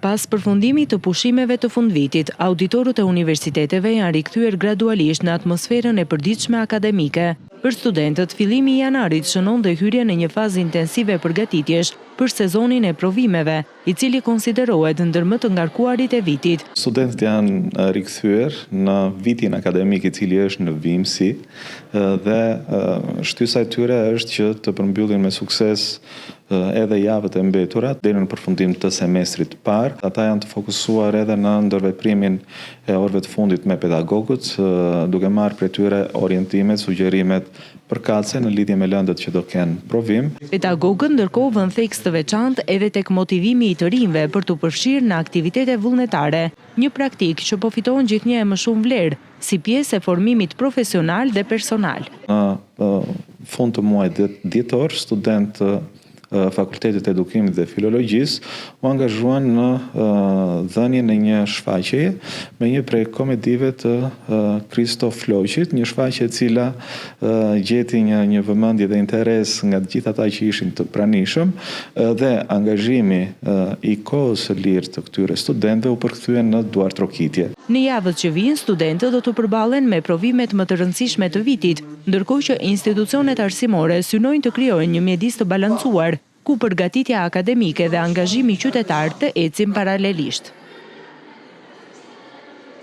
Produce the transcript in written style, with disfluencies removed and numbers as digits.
Pas përfundimit të pushimeve të fundvitit, auditorët e universiteteve janë rikthyer gradualisht në atmosferën e përditshme akademike. Për studentët, fillimi i janarit shënon dhe hyrjen në një fazë intensive përgatitjesh për sezonin e provimeve, i cili konsiderohet ndër më të ngarkuarit e vitit. Studentët janë rikthyer në vitin akademik i cili është në vijimësi dhe shtysa e tyre është që të përmbyllin me sukses edhe javët e mbetura deri në përfundim të semestrit të parë. Ata janë të fokusuar edhe në ndërveprimin e orëve të fundit me pedagogët, duke marrë prej tyre orientimet, sugjerimet përkatëse në lidhje me lëndët që do kenë provim. Pedagogët ndërkohë vënë theks të veçantë edhe tek motivimi i të rinjve për t'u përfshirë në aktivitete vullnetare, një praktikë që po fiton gjithnjë e më shumë vlerë si pjesë e formimit profesional dhe personal. Në fund të muajit dhjetor, studentë të Fakultetit të Edukimit dhe Filologjisë u angazhuan në dhënien e një shfaqjeje me një prej komedive të Kristo Floqit, një shfaqje e cila gjeti një një vëmendje dhe interes nga të gjithë ata që ishin të pranishëm dhe angazhimi i kohës së lirë të këtyre studentëve u përkthye në duartrokitje. Në javët që vijnë, studentët do të përballen me provimet më të rëndësishme të vitit, ndërkohë që institucionet arsimore synojnë të krijojnë një mjedis të balancuar, ku përgatitja akademike dhe angazhimi qytetar të ecin paralelisht.